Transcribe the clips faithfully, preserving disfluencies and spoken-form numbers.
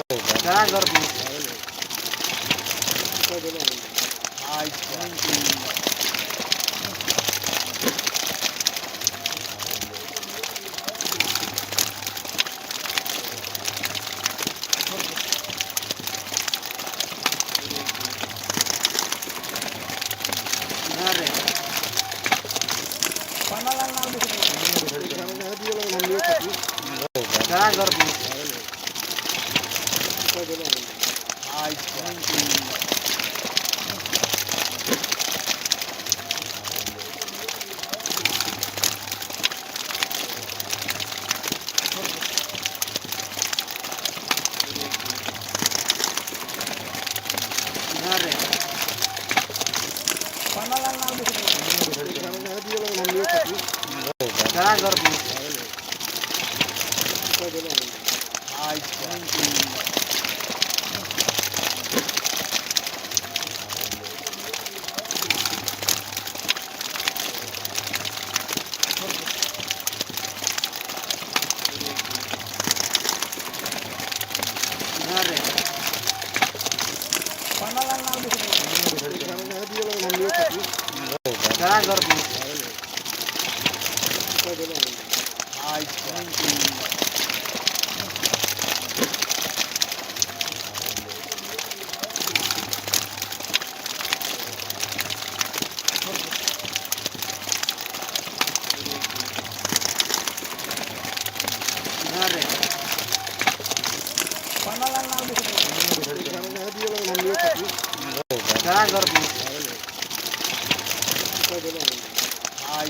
Driver po. Pwede na yun. Ay, Panalang na ako sa Driver po. Pwede na yun. Ay, Nare. Panalang na ako sa Driver po. Pwede na yun. Ay, Nare. Panalang na ako sa Driver po. Driver po. Pwede na yun. Ay, Nare. Panalang na ako sa Driver po. Driver po. Pwede na yun. Ay, Nare. Panalang na ako sa Driver po. Driver po. Pwede na yun. Ay,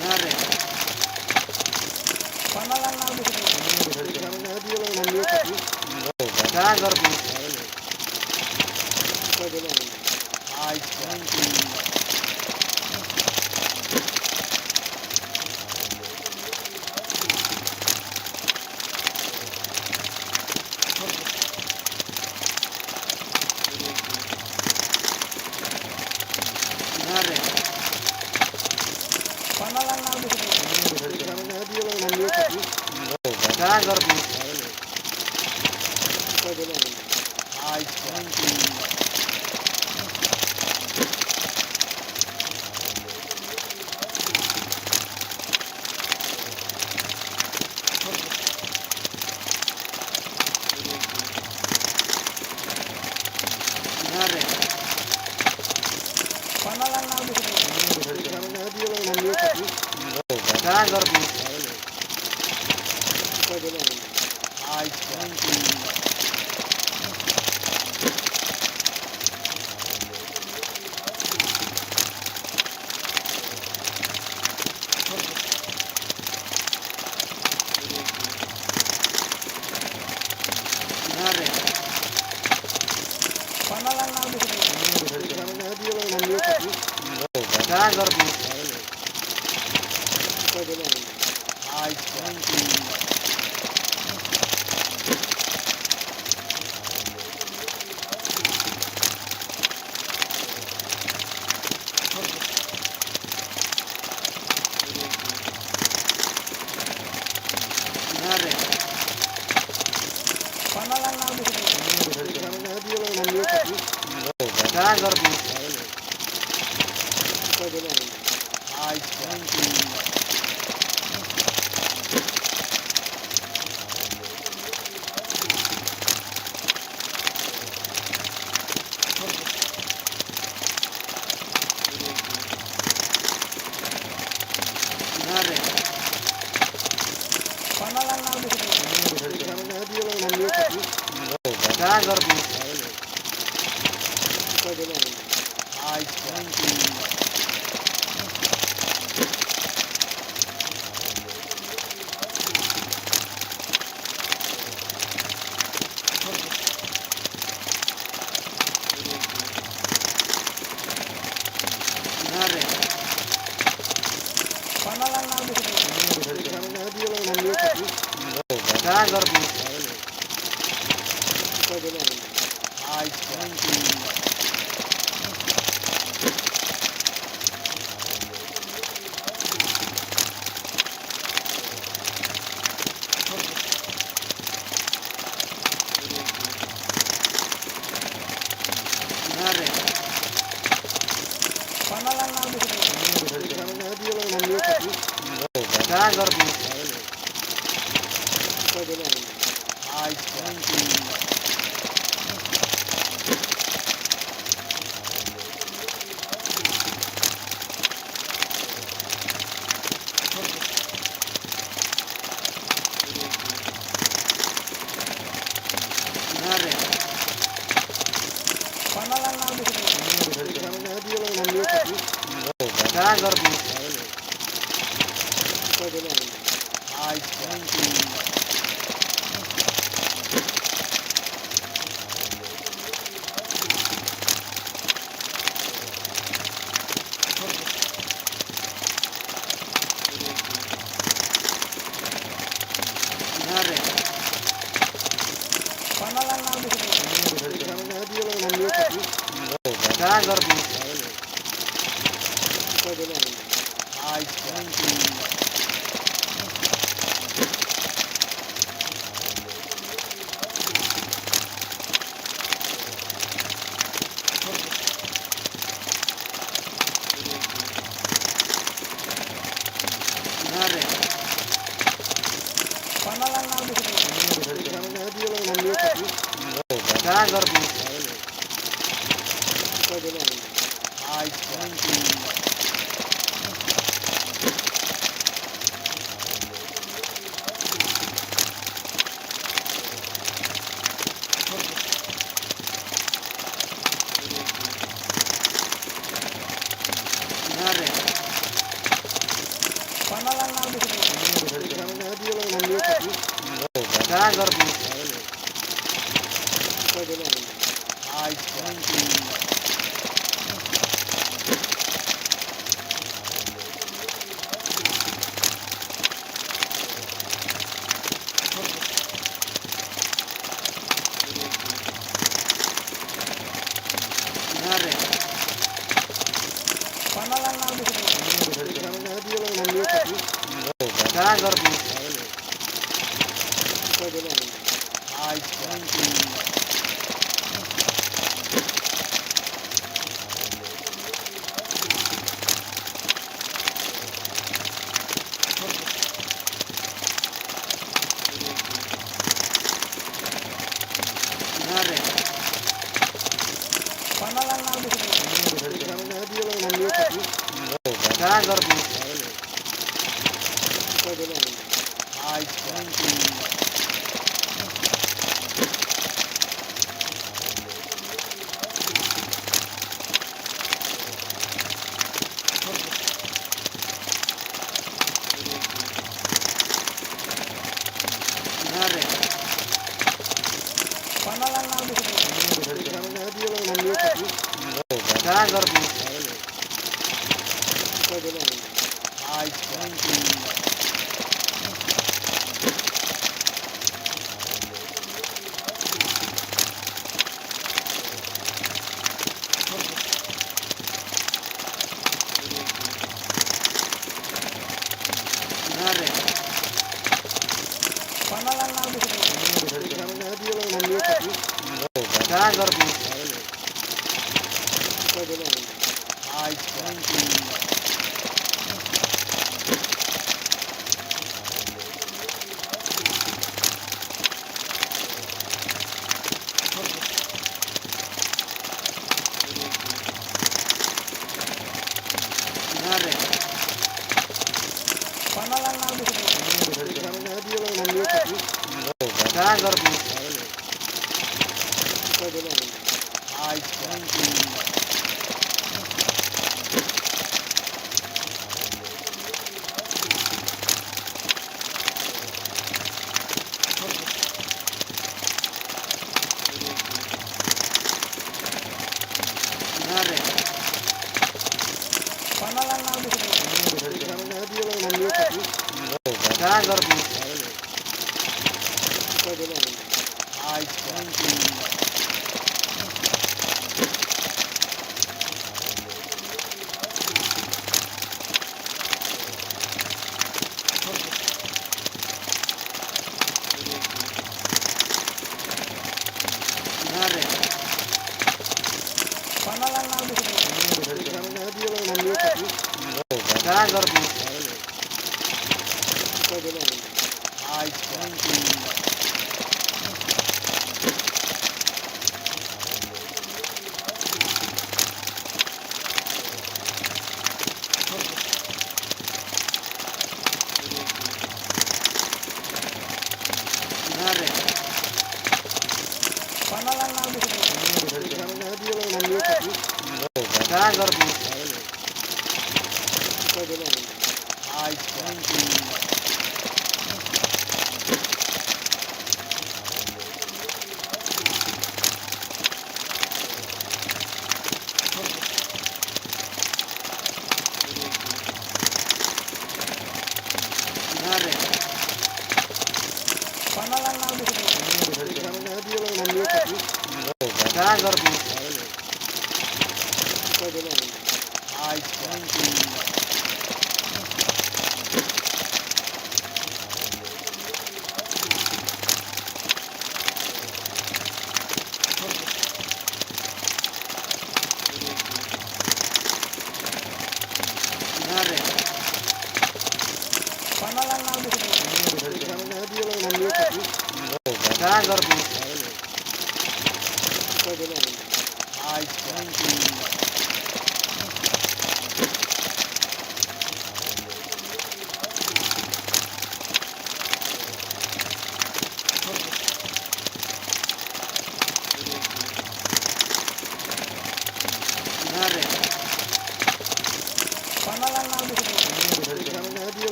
Nare. Panalang na ako sa Driver po. Driver po. Pwede na yun. Ay, Nare. Panalang na ako sa Driver po. Driver po. Pwede na yun. Ay, Nare. Panalang na ako sa Driver po. Driver po. Pwede na yun. Ay, Nare. Panalang na ako sa Driver po. Driver po. Pwede na yun. Ay, Nare. Panalang na ako sa Driver po. Driver po. Pwede na yun. Ay, Nare. Panalang na ako sa Driver po. Driver po.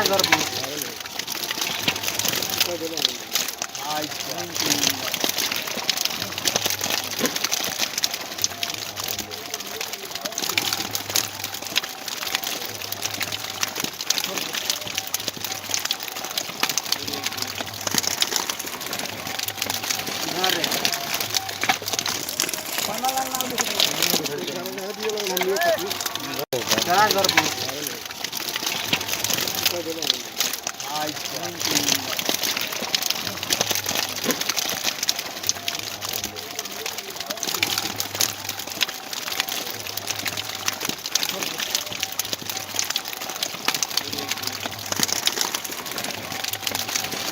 Driver mo. Pwede na. Ay, thank you. Pare. Panalang na mo sa. Driver mo. Pwede na. Ay, thank you.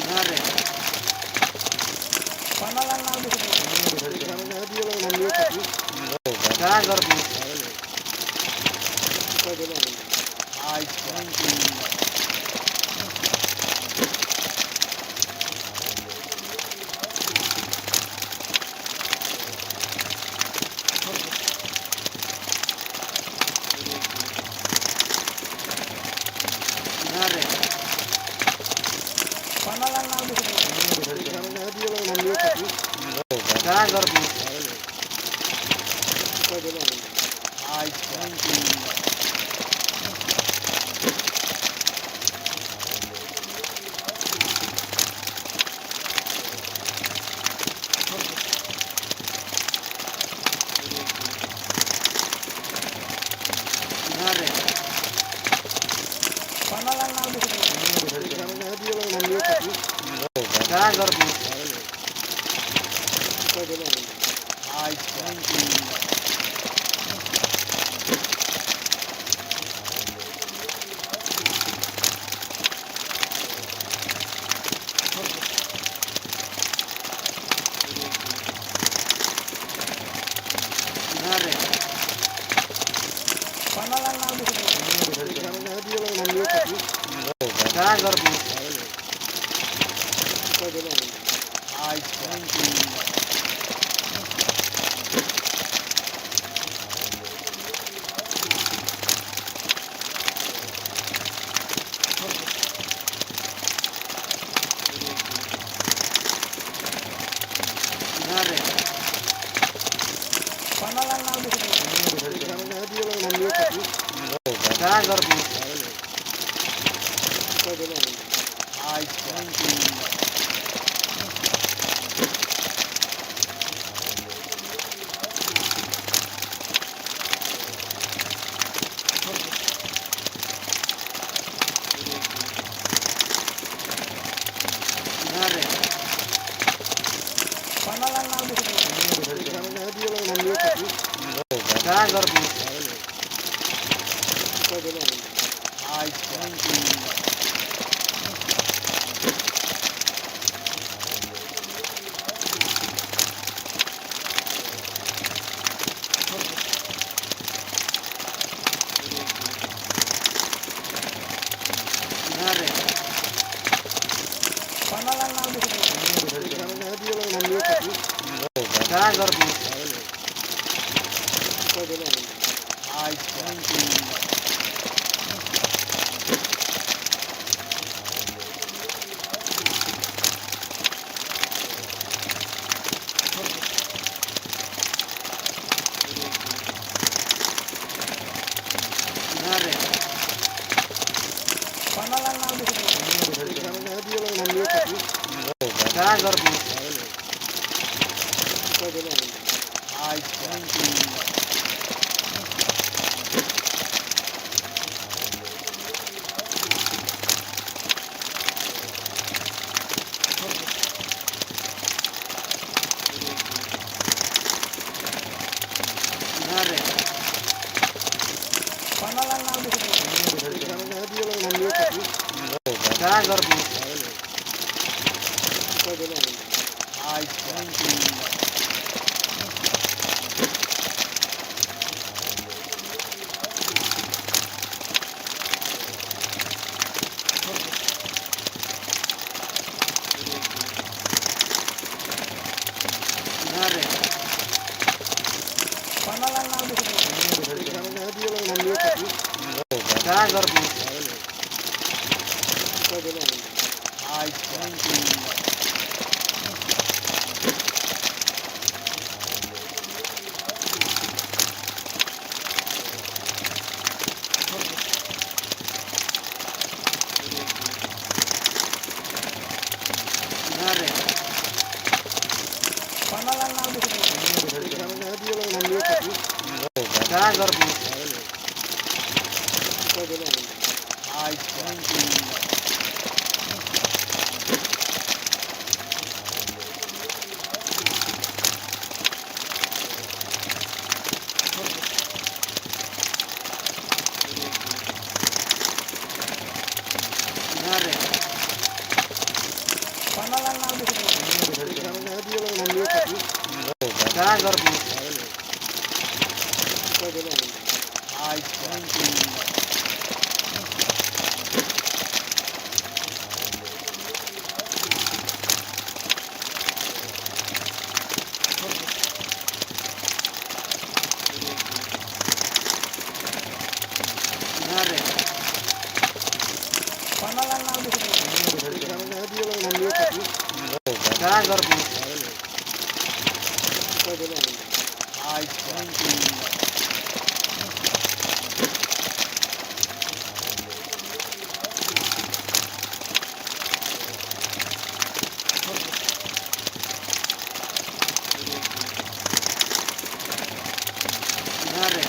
Pare. Panalang na mo sa. Driver mo. Pwede na. Ay, thank you. Pare. Panalang na mo sa. Driver mo. Pwede na. Ay, thank you. Pare. Panalang na mo sa. Driver mo. Pwede na. Ay, thank you. Pare. Panalang na mo sa. Driver mo. Pwede na. Ay, thank you. Pare. Panalang na mo sa. Driver mo. Pwede na. Ay, thank you. Pare. Panalang na mo sa. Driver mo. Pwede na. Ay, thank you. Pare. Panalang na mo sa. Driver mo. Pwede na. Ay, thank you. Pare. Panalang na mo sa. Driver mo. Pwede na. Ay, thank you. Pare. Panalang na mo sa. Driver mo. Pwede na. Ay, thank you. Pare. Panalang na mo sa. Driver mo. Pwede na yun. Ay, thank you. Nare. Panalan na ako sa. Driver mo. Pwede na yun. Ay, thank you. Nare. Panalan na ako sa. Driver mo. Pwede na yun. Ay, thank you. Nare. Panalan na ako sa. Driver mo. Pwede na yun. Ay, thank you. Nare.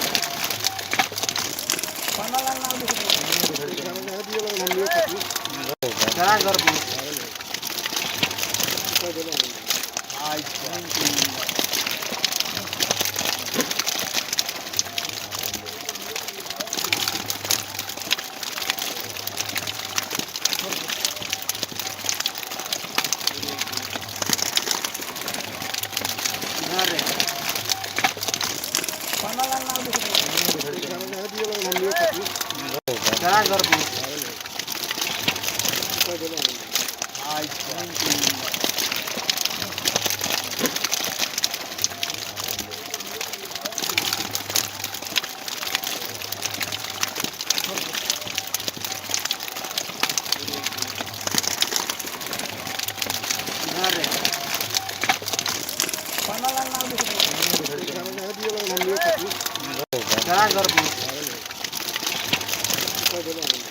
Panalan na ako sa. Driver mo. Pwede na yun. Ay, thank you. Nare. Panalan na ako sa. Driver mo. Pwede na yun. Ay, thank you. Nare. Panalan na ako sa. Driver mo. Pwede na yun.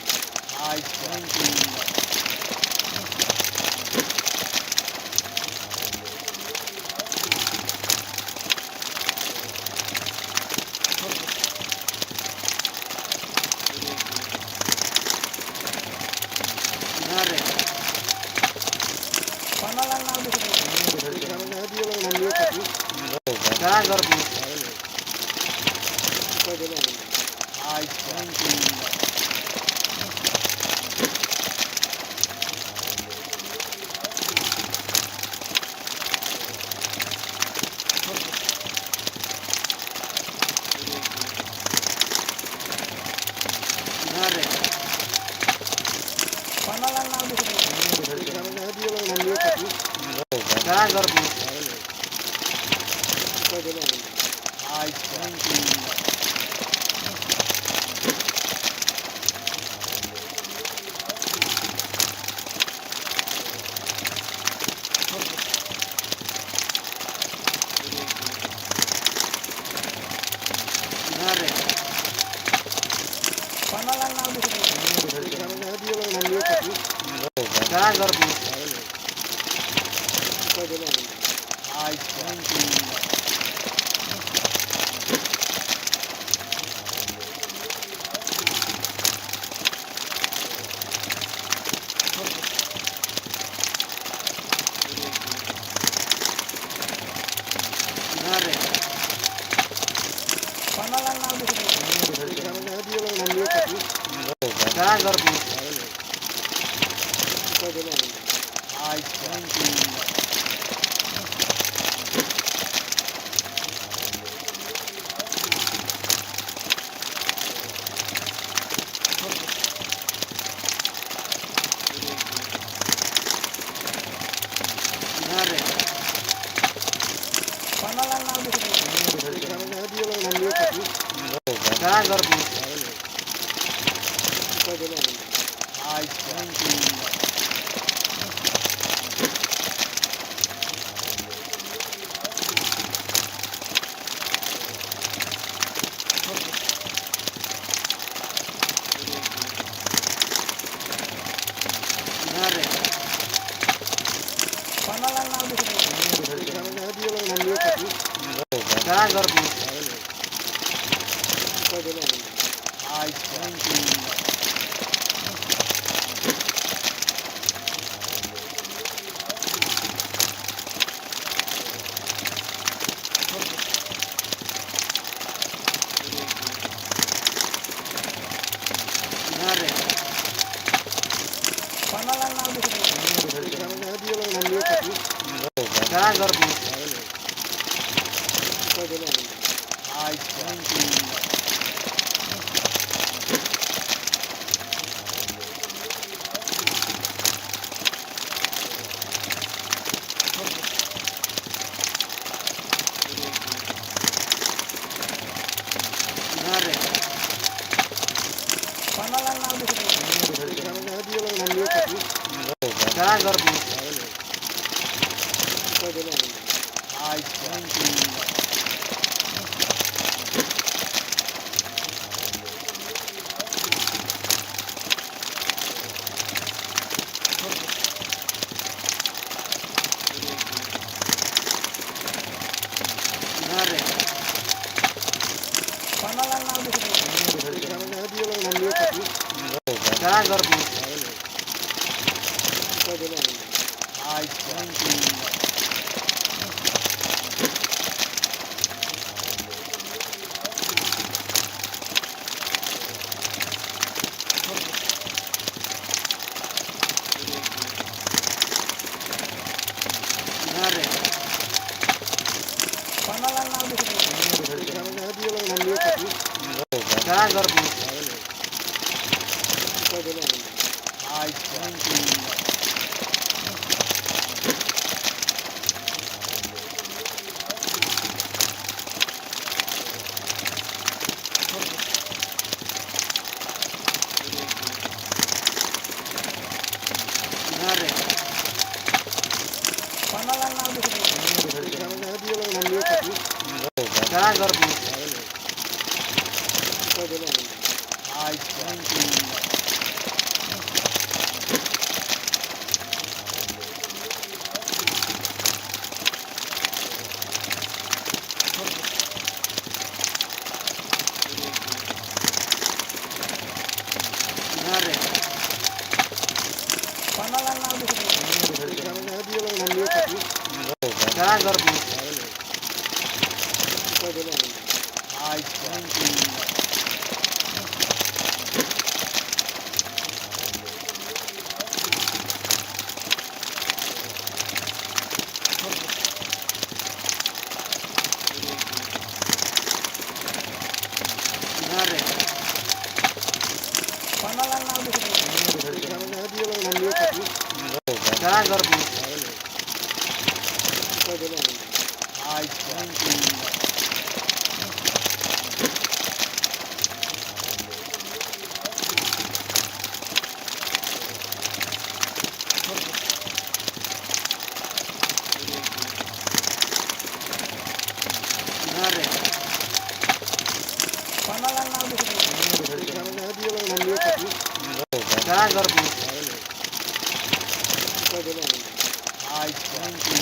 Ay, thank you. Nare. Panalan na ako sa. Driver mo. Pwede na yun. Ay, thank you. Nare. Panalan na ako sa. Driver mo. Pwede na yun. Ay, thank you. Nare. Panalan na ako sa. Driver mo. Pwede na yun. Ay, thank you. Nare. Panalan na ako sa. Driver mo. Pwede na yun. Ay, thank you. Nare. Panalan na ako sa. Driver mo. Pwede na yun. Ay, thank you. Driver, please. Ay, thank you. Driver, please. Ay, thank you. Driver. Driver, please. Ay, thank you. Driver. Driver, please. Ay, thank you. Driver. Driver, please. Ay, thank you. Driver. Driver, please. Ay, thank you. Driver. Driver, please. Ay, thank you. Driver. Driver, please. Ay, thank you. Driver. Driver, please. Ay, thank you.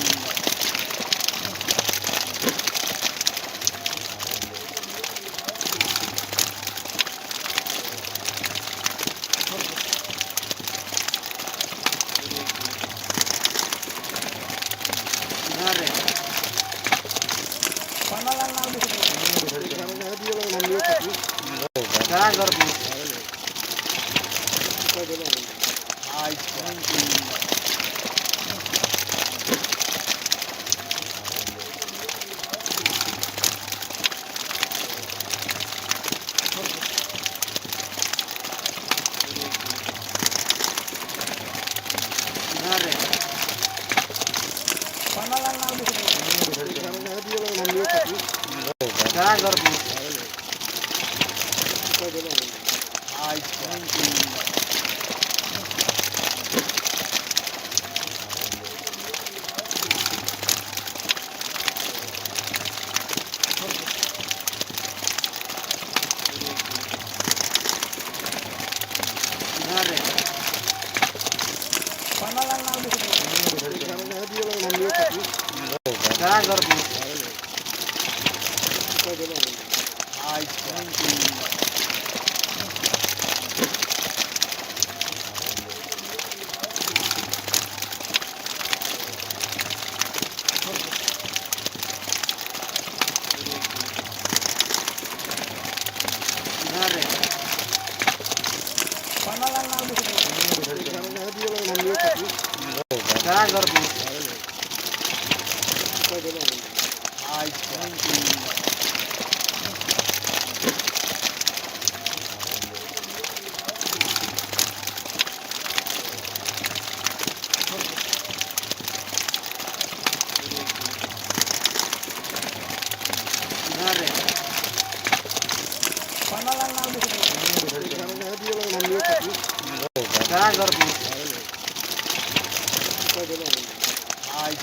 Driver. Driver, please. Ay, thank you. Driver. Driver, please. Ay, thank you. Driver. Driver, please. Nare. Panangan na ulit. Dagar mo. Ay, Nare. Panangan na ulit. Dagar mo. Ay,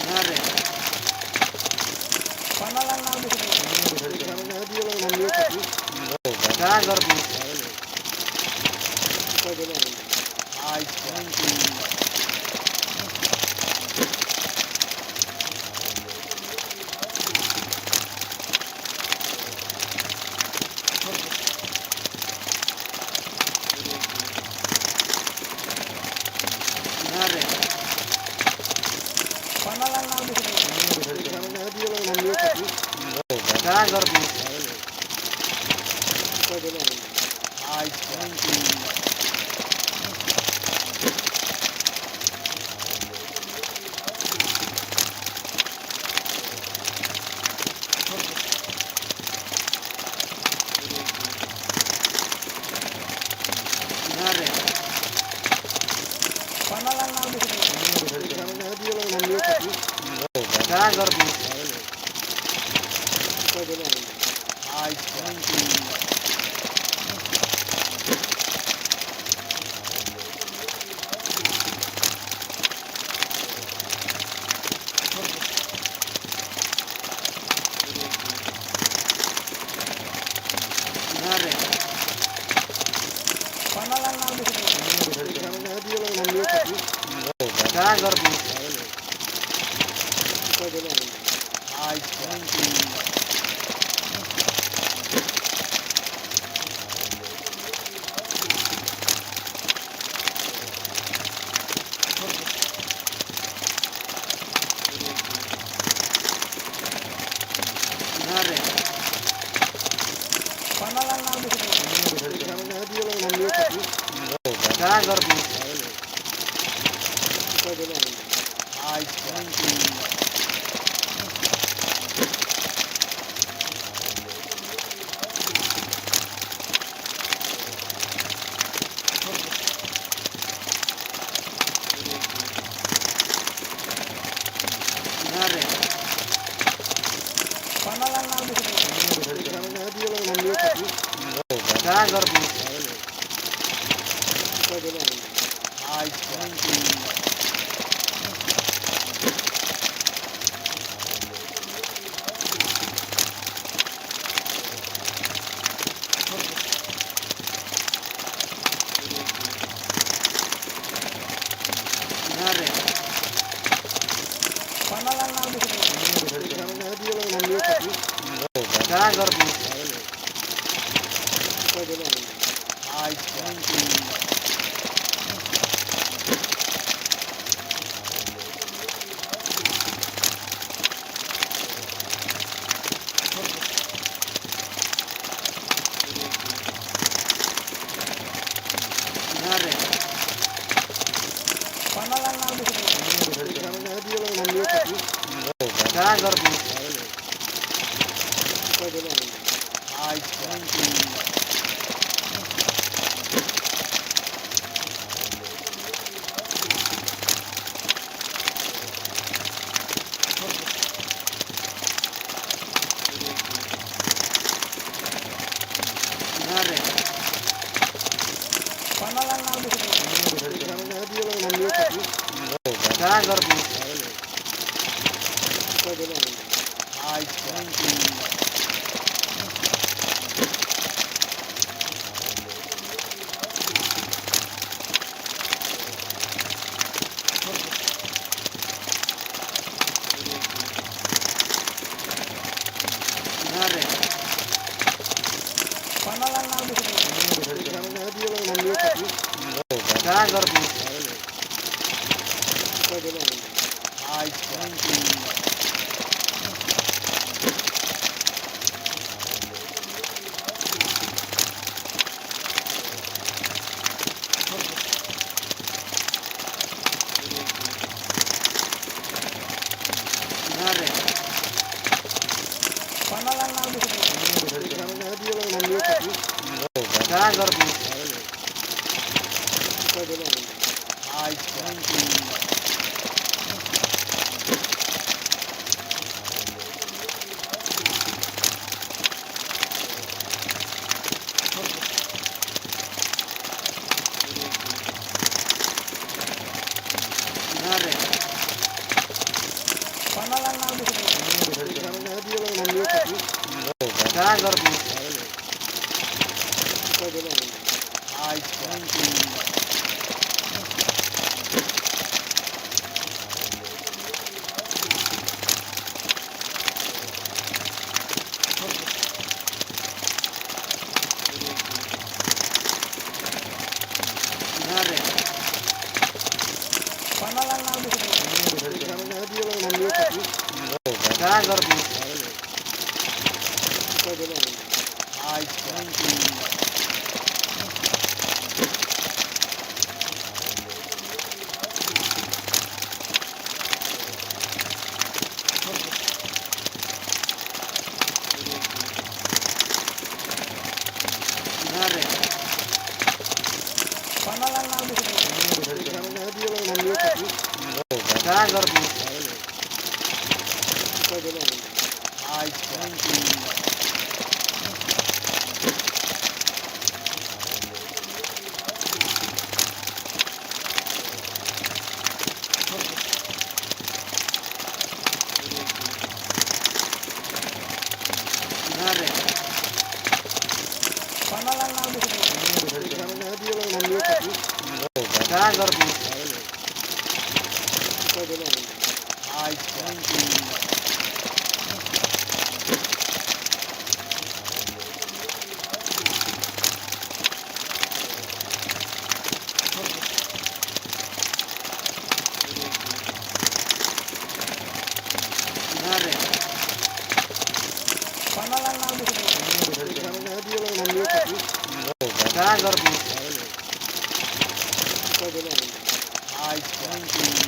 Nare. Panangan na ulit. Dagar mo. Ay, Nare. Panangan na ulit. Dagar mo. Ay, Nare. Panangan na ulit. Dagar mo. Ay, Nare. Panangan na ulit. Dagar mo. Ay, Nare. Panangan na ulit. Dagar mo. Ay, Nare. Panangan na ulit. Dagar mo. Ay, Nare. Panangan na ulit. Dagar mo. Ay, Nare. Panangan na ulit. Dagar mo. Ay, Nare. Panangan na ulit. Dagar mo. Ay, Driver, please. Ay, Driver, please. Driver. Driver, please. Ay, Driver. Driver, please. Ay, Driver. Driver, please. Ay, Driver. Driver, please. Ay, Driver.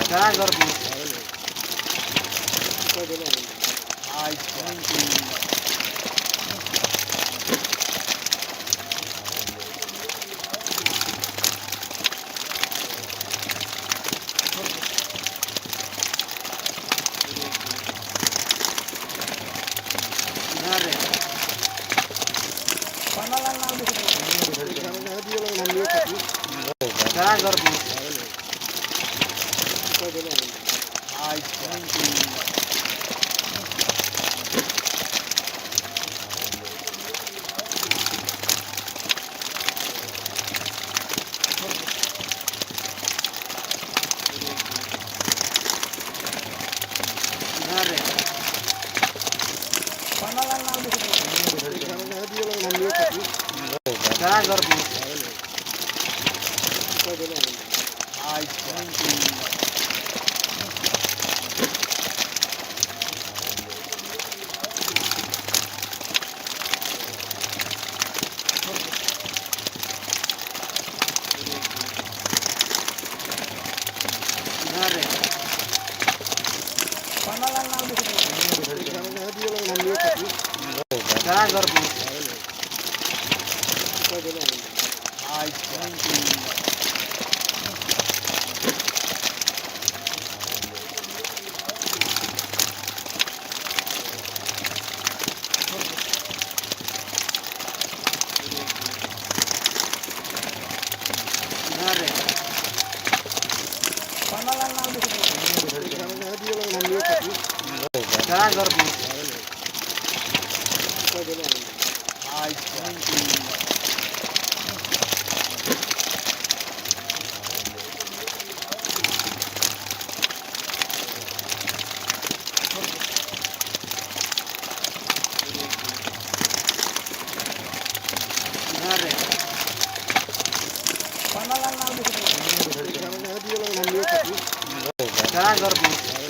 Driver, please. Ay, Driver. Driver, please. Ay, Driver, please. Ay, Driver. Driver, please. Ay, Driver. Driver, please. Ay, Driver, please.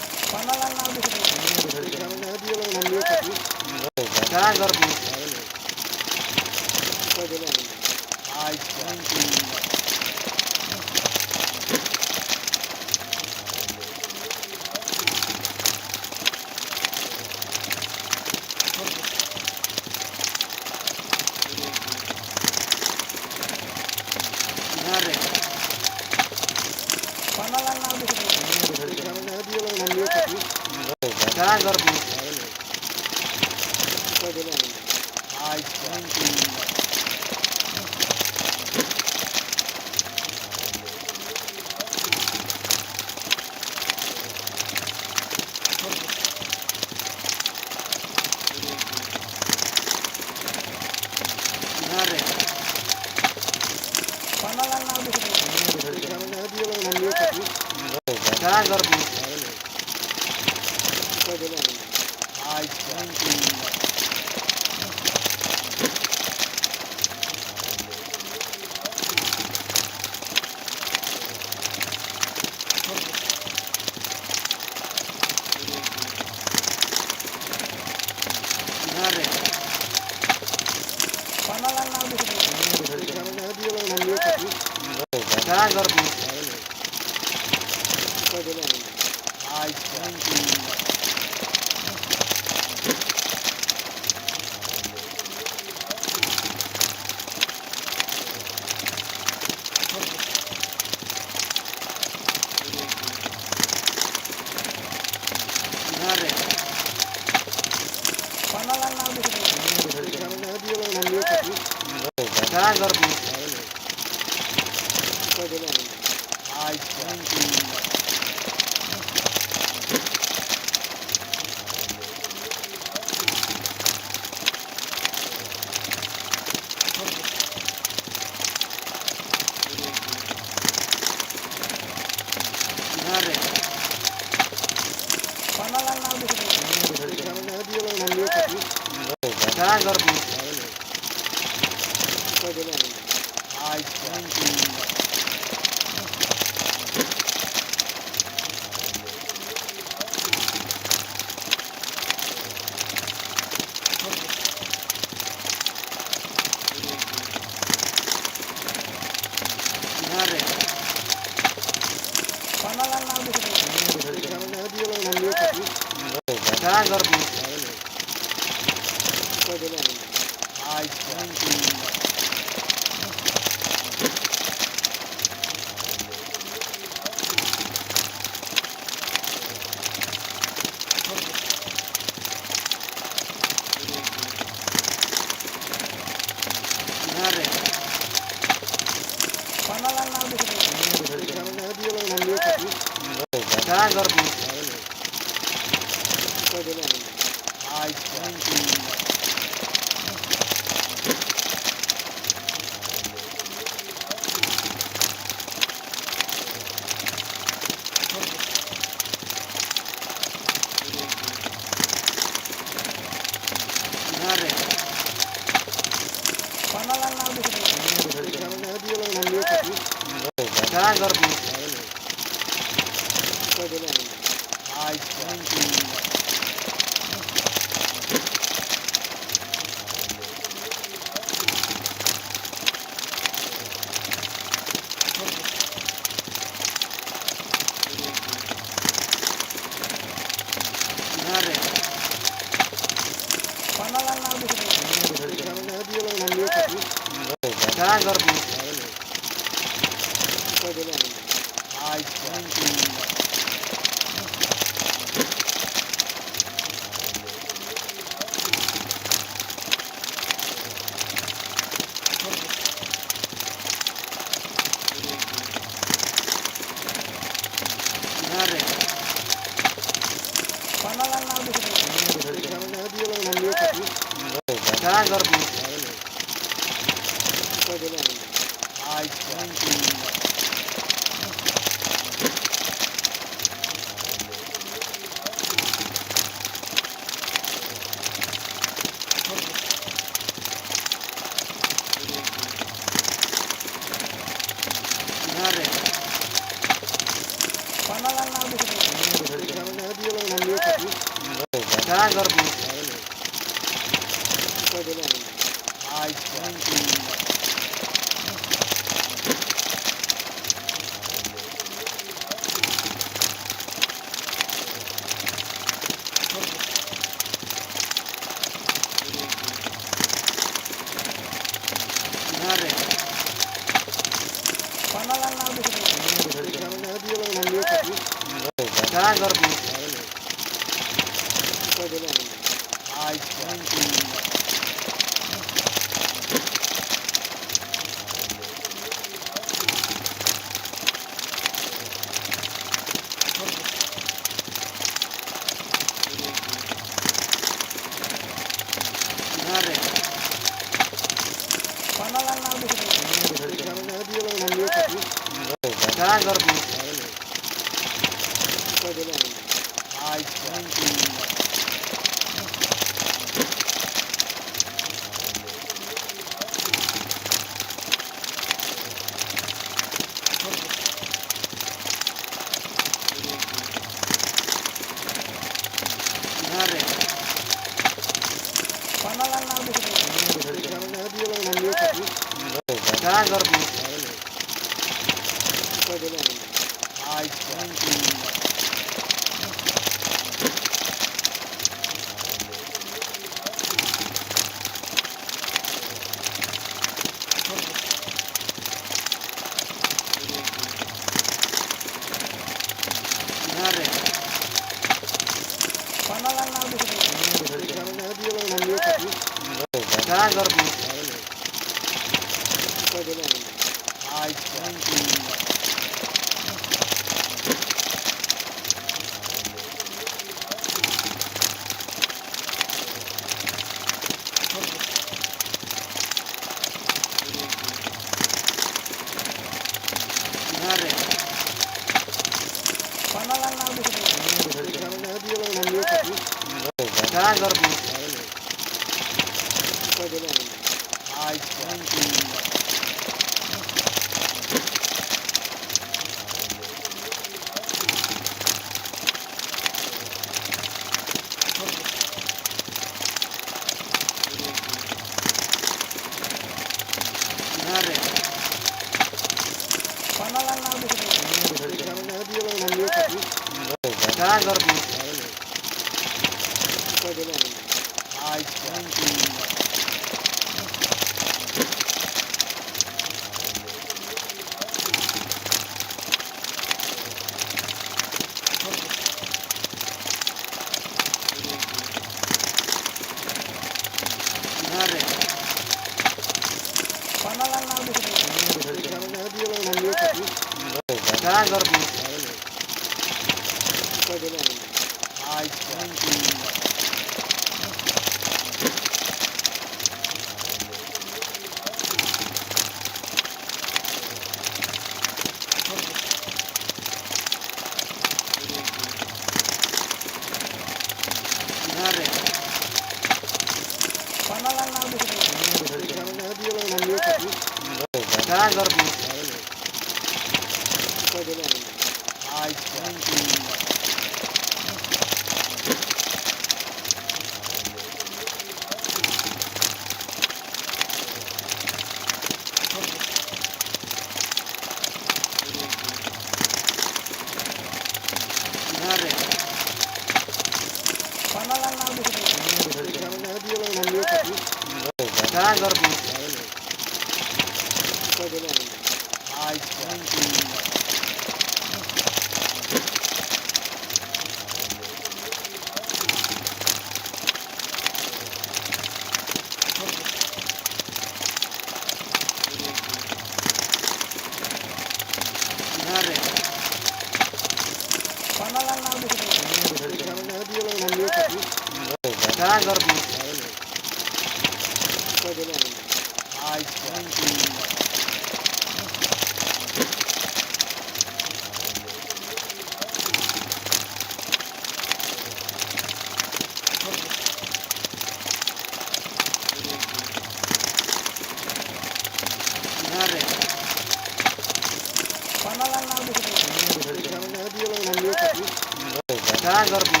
Driver mo.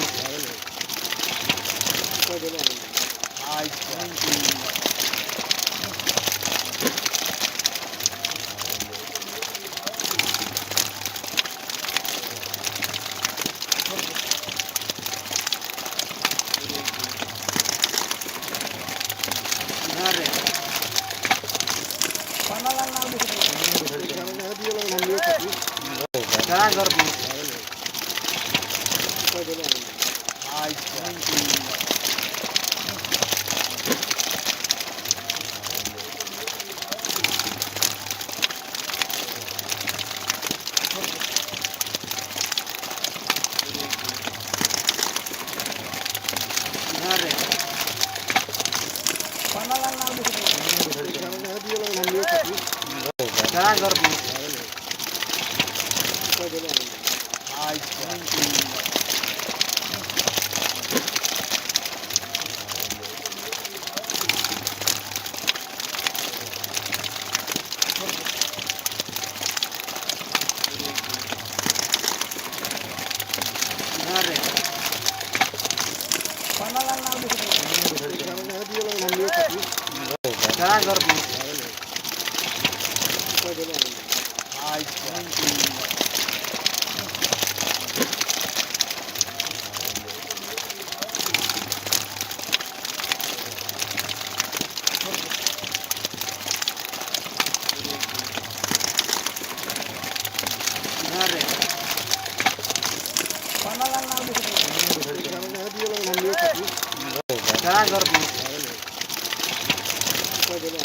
Pwede na. Ay, thank you. Nare. Driver mo. Pwede na. Ay, thank you. Nare. Driver mo. Pwede na. Ay, thank you. Nare. Driver mo. Ay, thank you. Nare. Driver mo. Pwede na.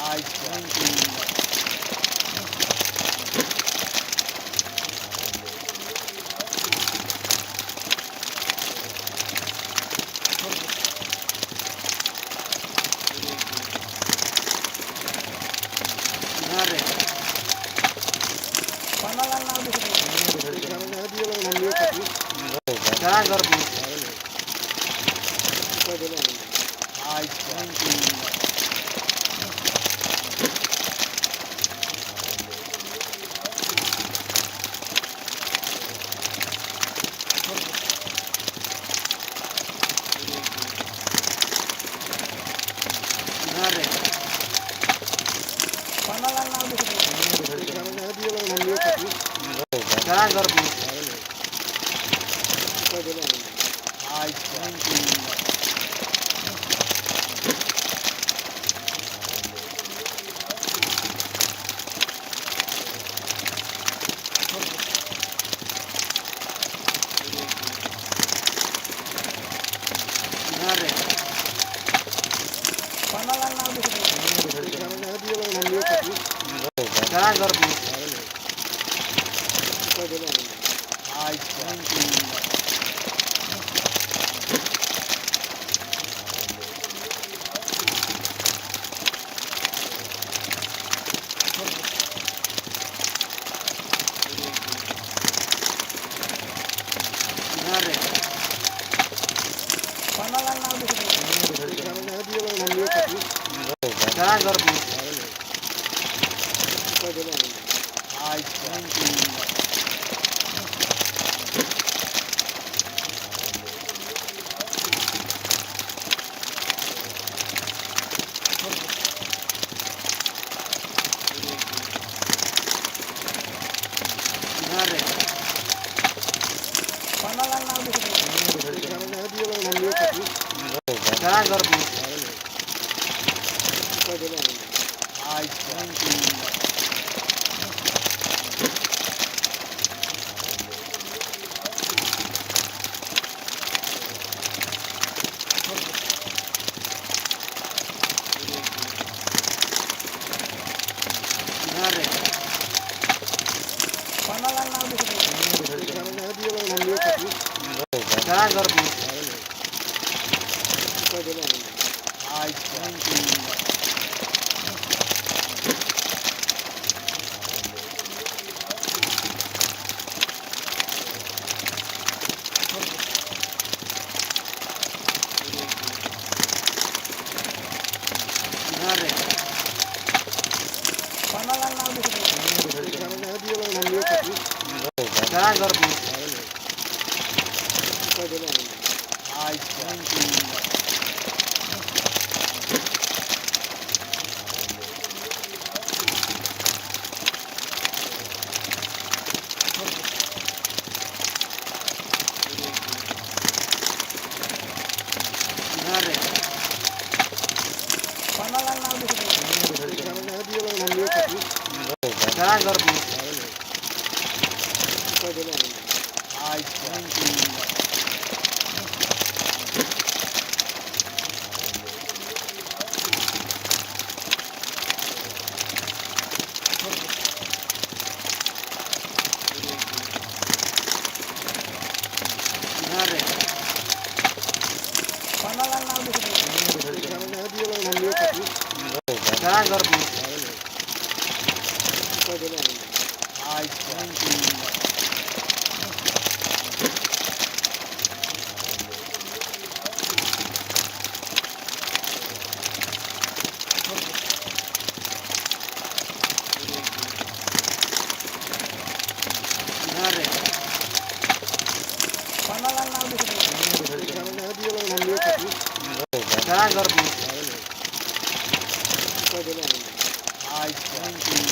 Ay, thank you. Nare. Driver mo. Pwede na. Ay, thank you. Nare. Driver mo. Pwede na. Ay, thank you. Nare. Driver mo. Pwede na. Ay, thank you. Nare. Driver mo. Pwede na. Ay, thank you. Nare. Driver mo. Pwede na. Ay, thank you. Nare. Driver mo. Pwede na. Ay, thank you. Nare. Driver mo. Driver mo. Pwede na rin. Ay, thank you. Panalang na ako sa. Driver mo. Pwede na rin. Ay, thank you. Nare. Panalang na ako sa. Driver mo. Pwede na rin. Ay, thank you.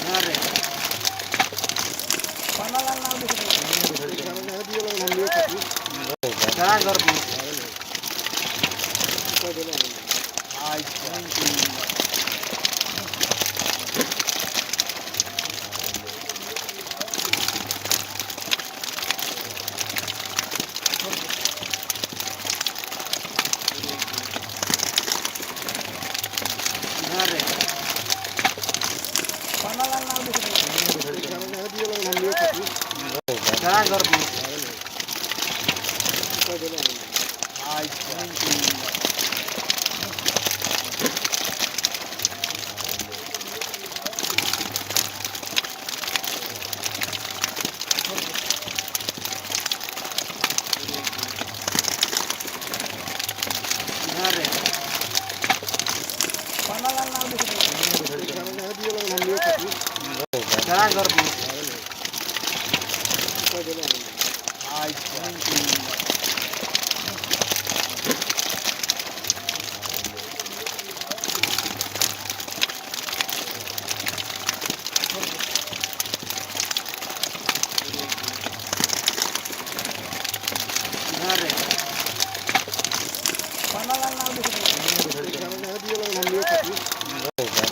Nare. Panalang na ako sa. Driver mo. Pwede na rin. Ay, thank you. Nare. Panalang na ako sa. Driver mo. Pwede na rin. Ay, thank you. Nare. Panalang na ako sa. Driver mo. Pwede na rin. Ay, thank you. Nare. Panalang na ako sa.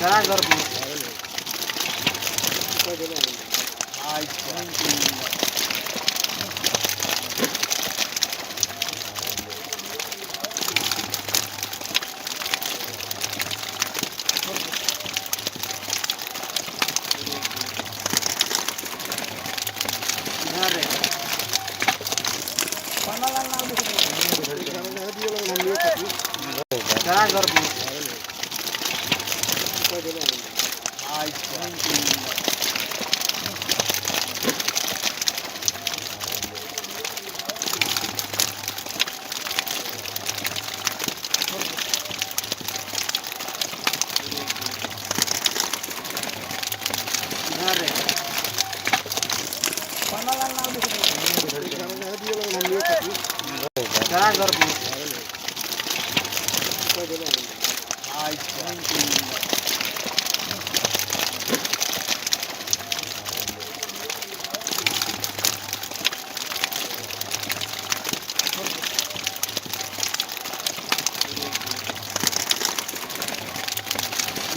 Driver mo. Pwede na rin. Ay, thank you. Nare. Panalang na ako sa. Driver mo. Pwede na rin. Ay, thank you. Nare. Panalang na ako sa. Driver mo. Pwede na rin. Ay, thank you.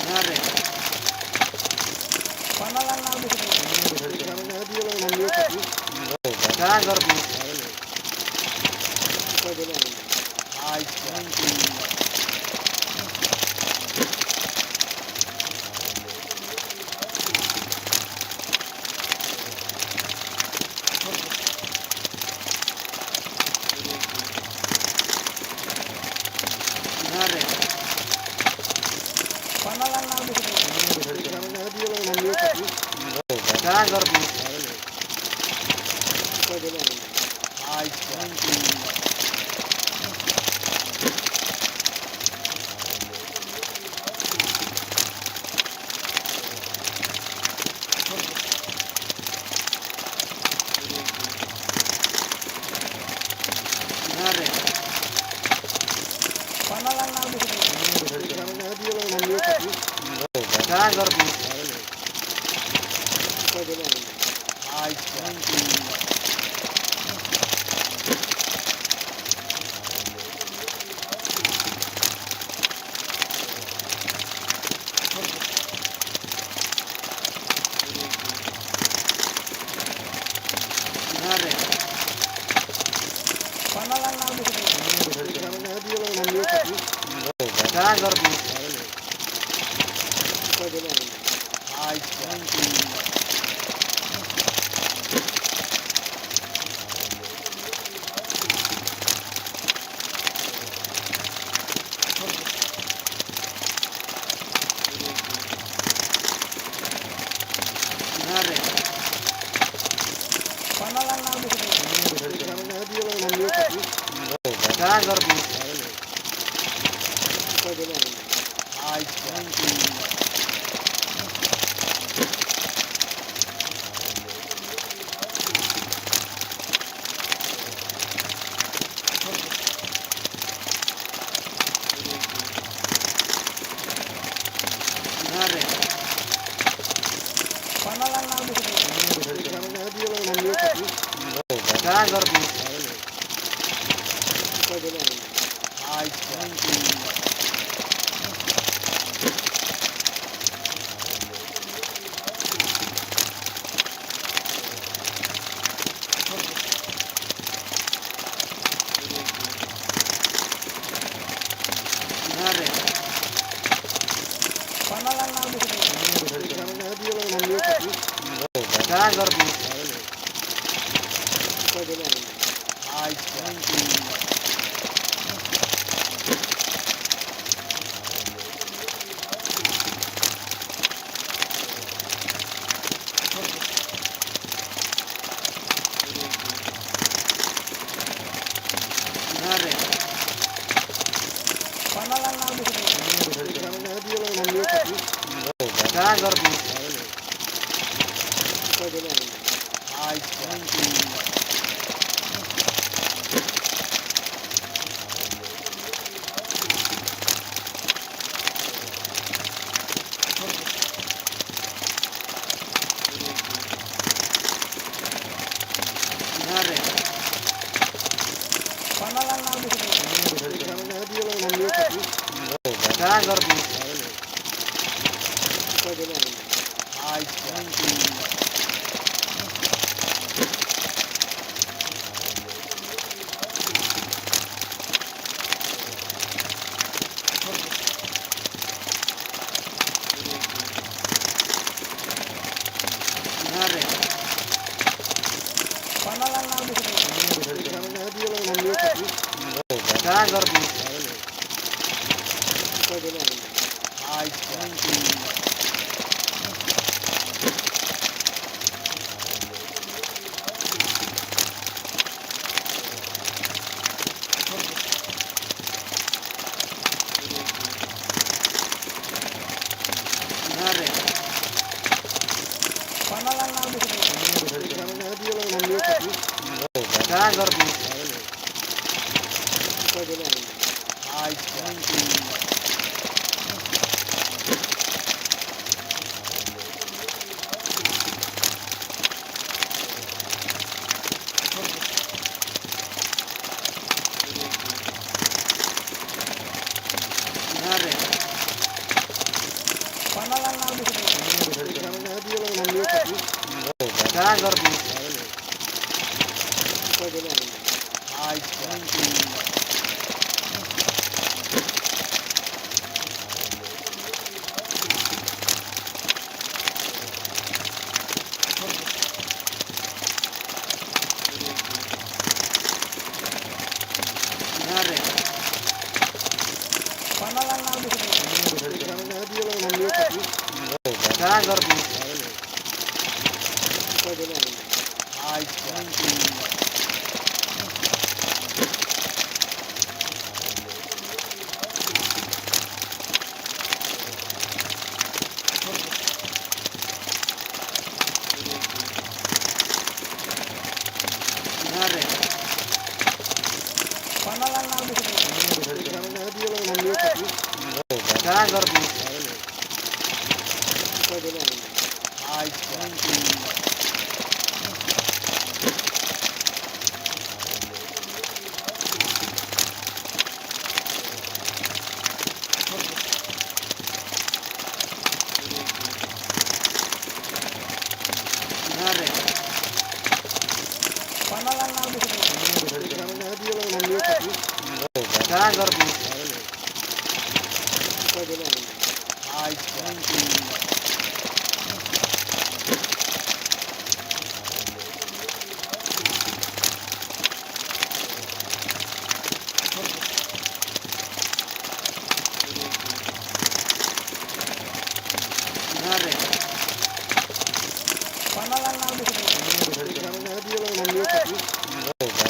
Nare. Panalang na ako sa. Driver mo. Pwede na rin. Ay, thank you. Nare. Panalang na ako sa. Driver mo. Pwede na rin. Ay, thank you. Nare. Panalang na ako sa. Driver mo.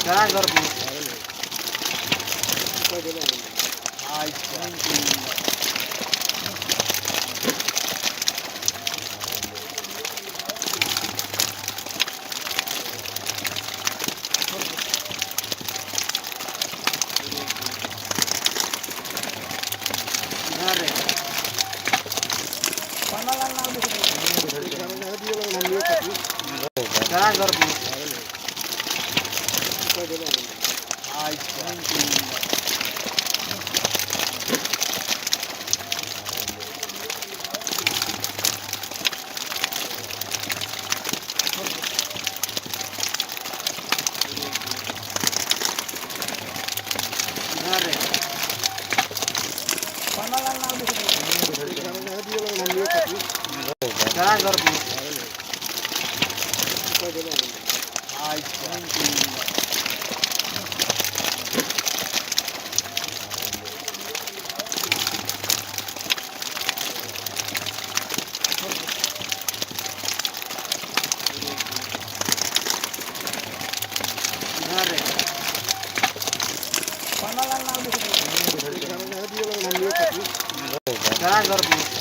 Driver, please. Pwede na. Ay, thank you. Pare. Driver, please. Pwede na. Ay, thank you. Pare. Driver, please. Pwede na. Ay, thank you. Pare. Driver, please.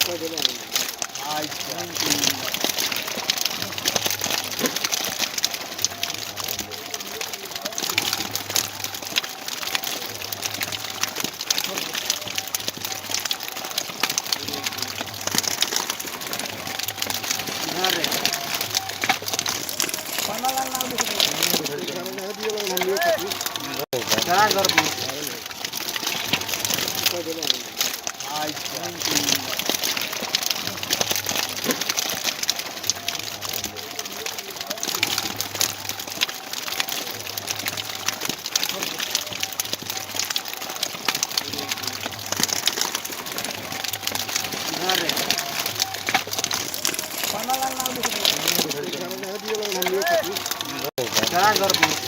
Pwede na. Ay, thank you. Pare. Driver, please. Pwede na. Ay, thank you. Pare. Driver, please.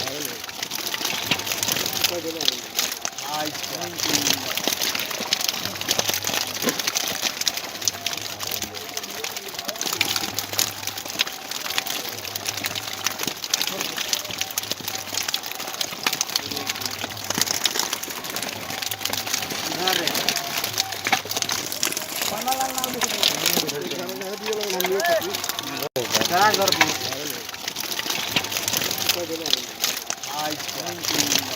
Pwede na. Ay, thank you. Pare. Driver, please. Pwede na. Ay, thank you.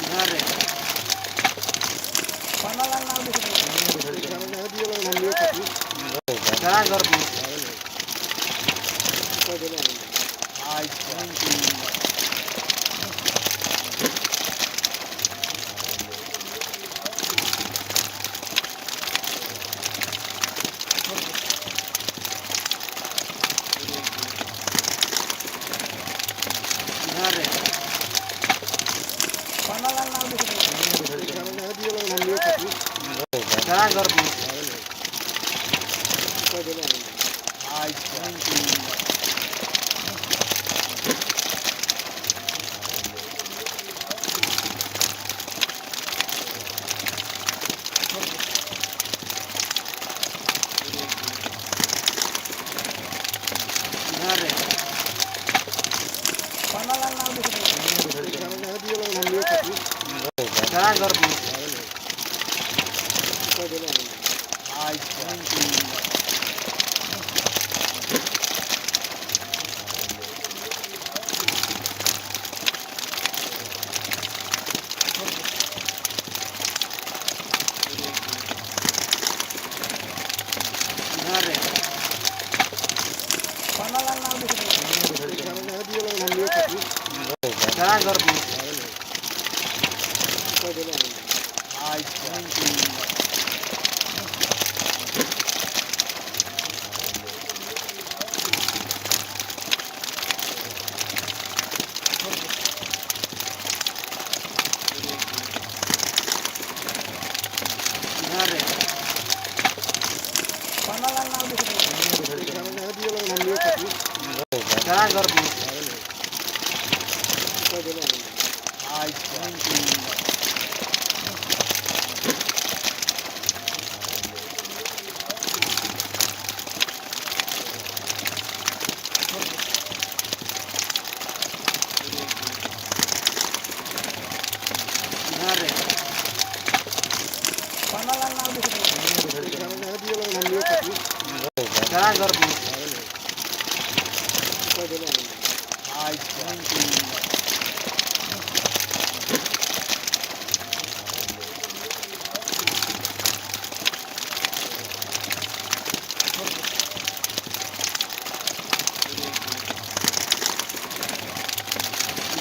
Pare. Driver, please. Pwede na. Ay, thank you. Pare. Driver, please. Pwede na. Ay, thank you. Pare. Driver, please. Pwede na. Ay, thank you. Pare. Driver, please. Pwede na. Ay, thank you. Pare. Driver, please. Nare. Panalan na ako sa. Saan, Garbo? Pwede lang. Ay,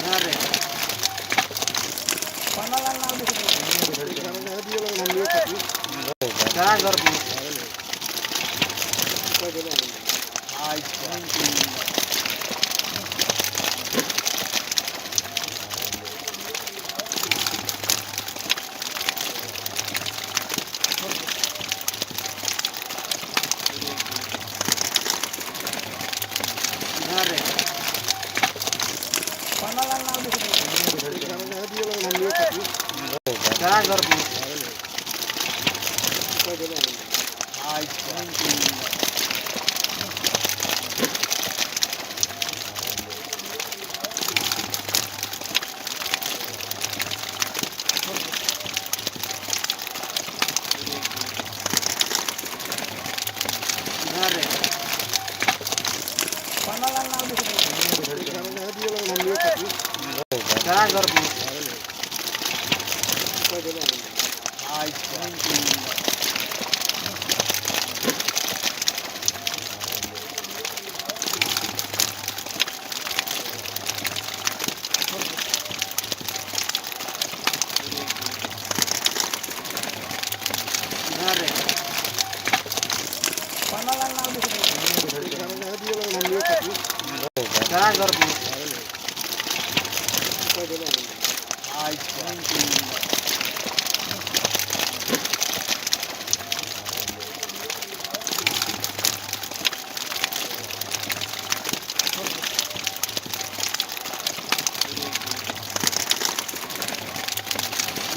Nare. Panalan na ako sa. Saan, Garbo? Pwede lang. Ay, Nare. Panalan na ako sa. Saan, Garbo? Pwede lang. Ay, Nare. Panalan na ako sa. Saan, Garbo? Pwede lang. Ay, Nare. Panalan na ako sa. Saan, Garbo? Pwede lang. Ay,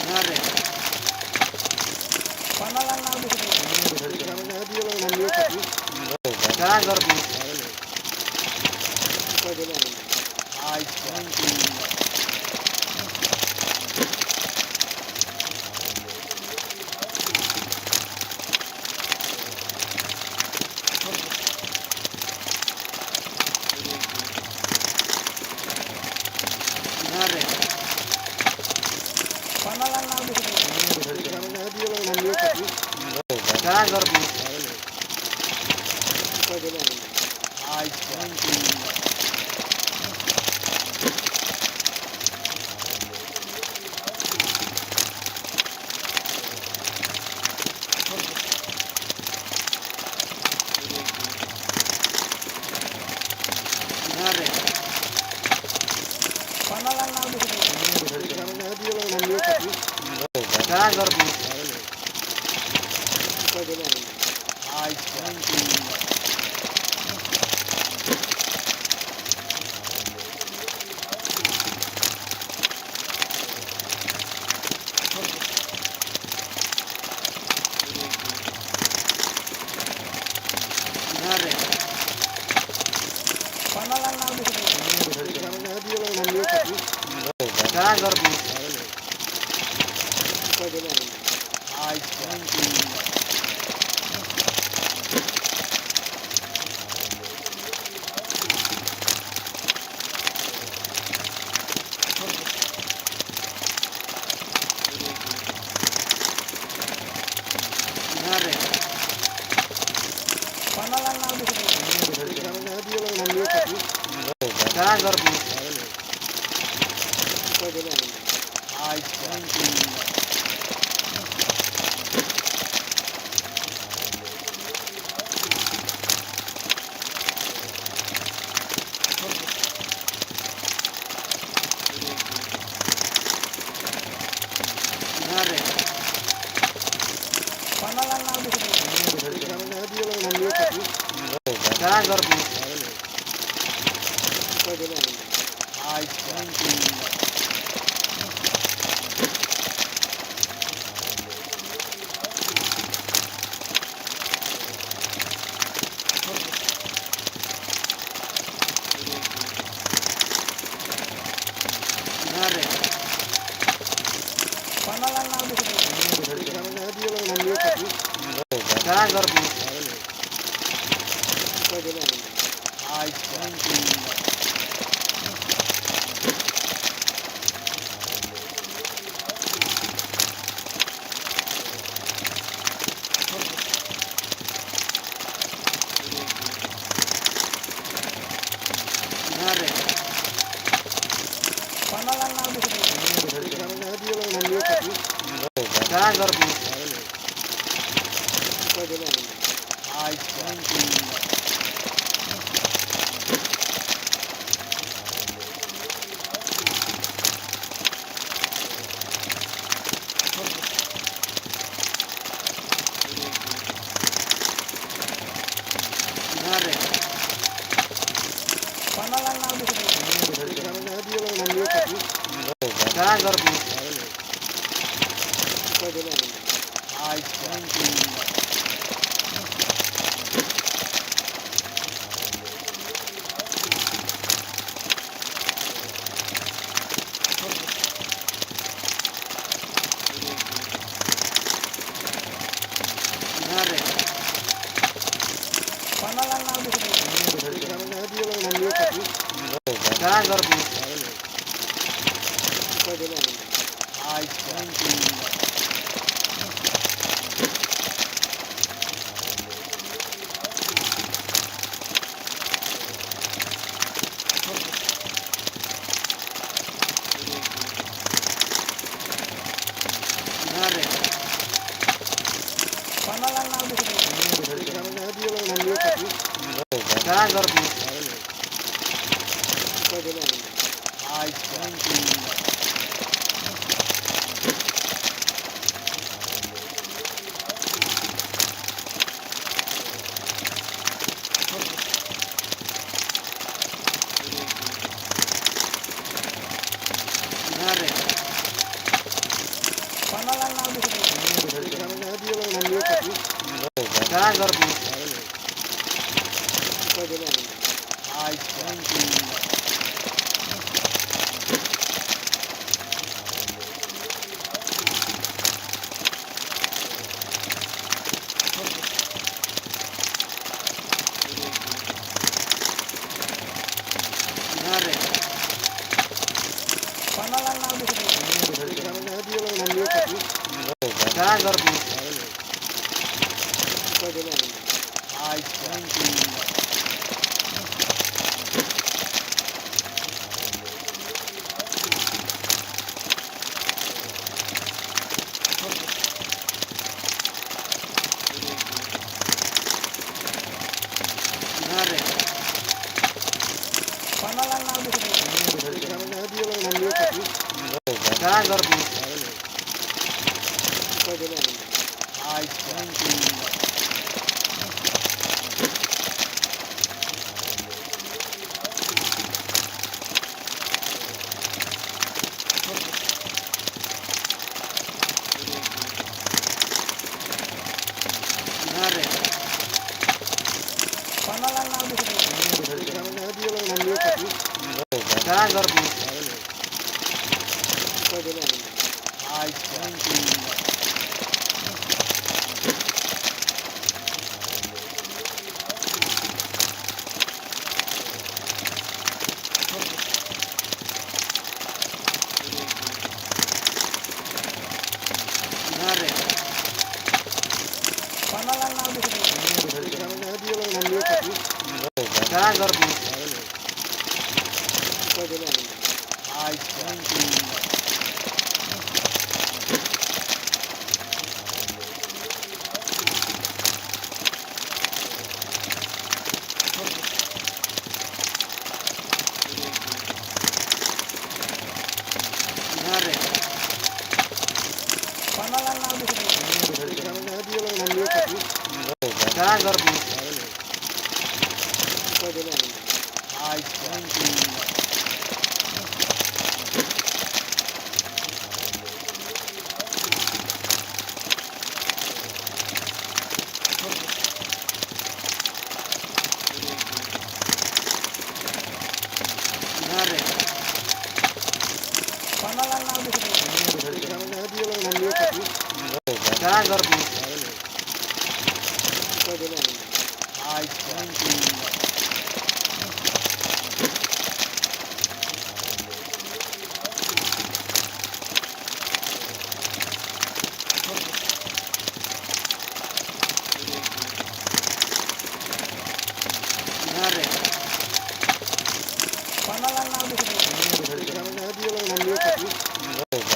Nare. Panalan na ako sa. Saan, Garbo? Pwede lang. Ay, Nare. Panalan na ako sa. Saan, Garbo? Pwede lang. Ay, Nare. Panalan na ako sa. Saan, Garbo? Pwede lang. Ay, Nare. Panalan na ako sa. Saan, Garbo? Pwede lang. Ay, Nare. Panalan na ako sa. Saan, Garbo? Pwede lang. Ay, Nare. Panalan na ako sa. Saan, Garbo? Pwede lang. Ay,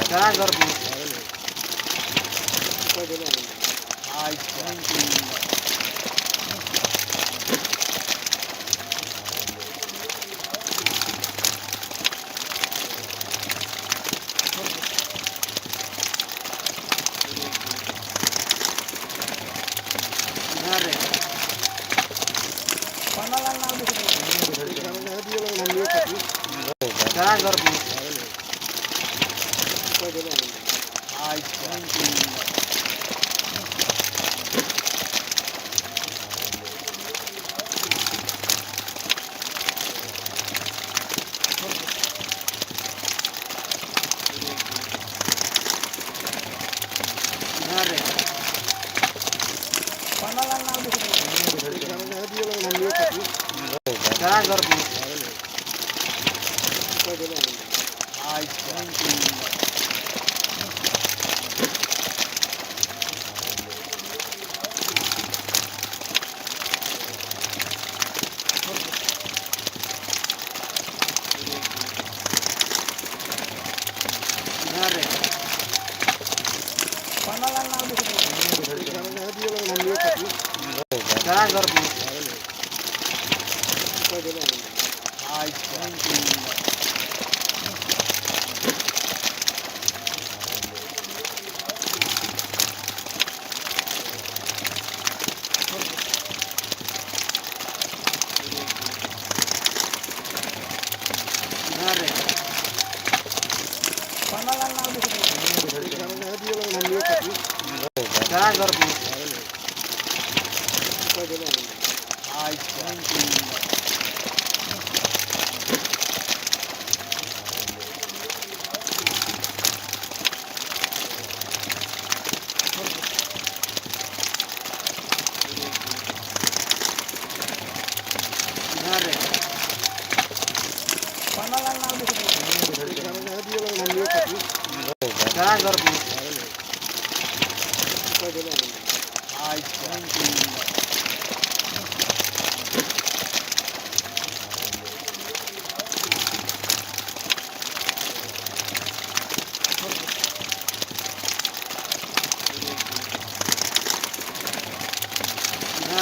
Driver mo. Ay, thank you. Nare. Driver mo. Ay, thank you. Nare. Driver mo. Ay, thank you. Nare. Driver mo. Ay, thank you. Nare. Driver mo. Ay, thank you. Nare. Driver mo. Ay, thank you.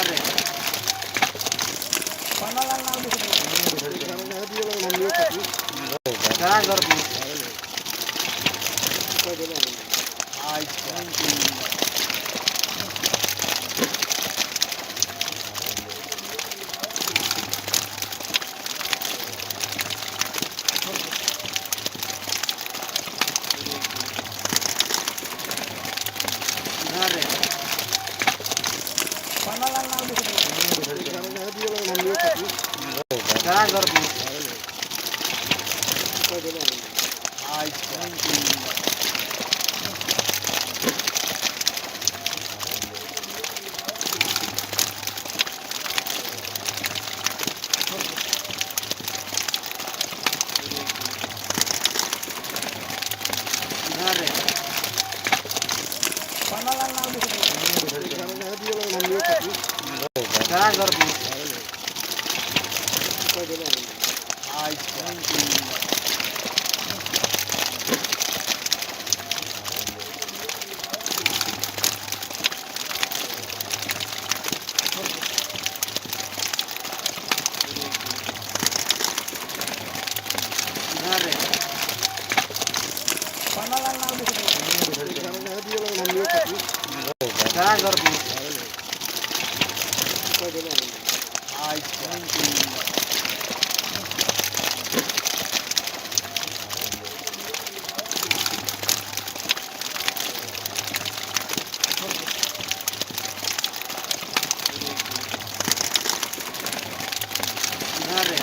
Nare. Driver mo. Ay, thank you. Nare. Driver mo. Ay, thank you. Nare. Driver mo. Ay, thank you. Nare. Driver mo. Ay, thank you. Nare.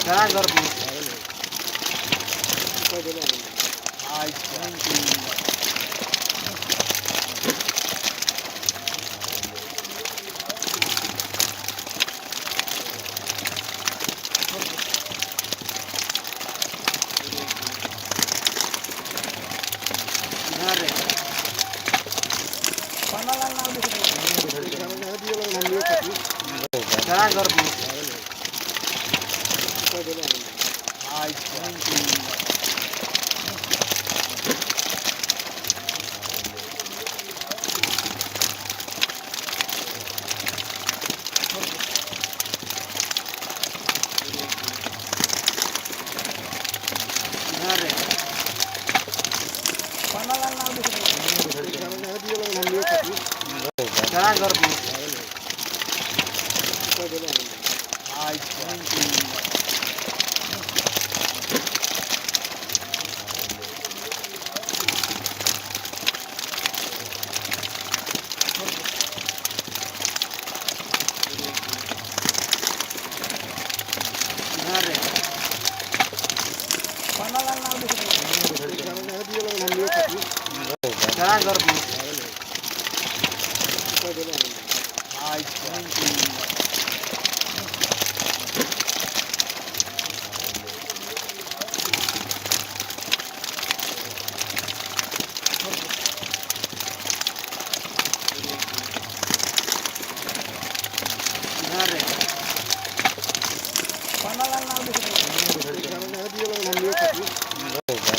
Driver mo. Ay, thank you.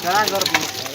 Driver po.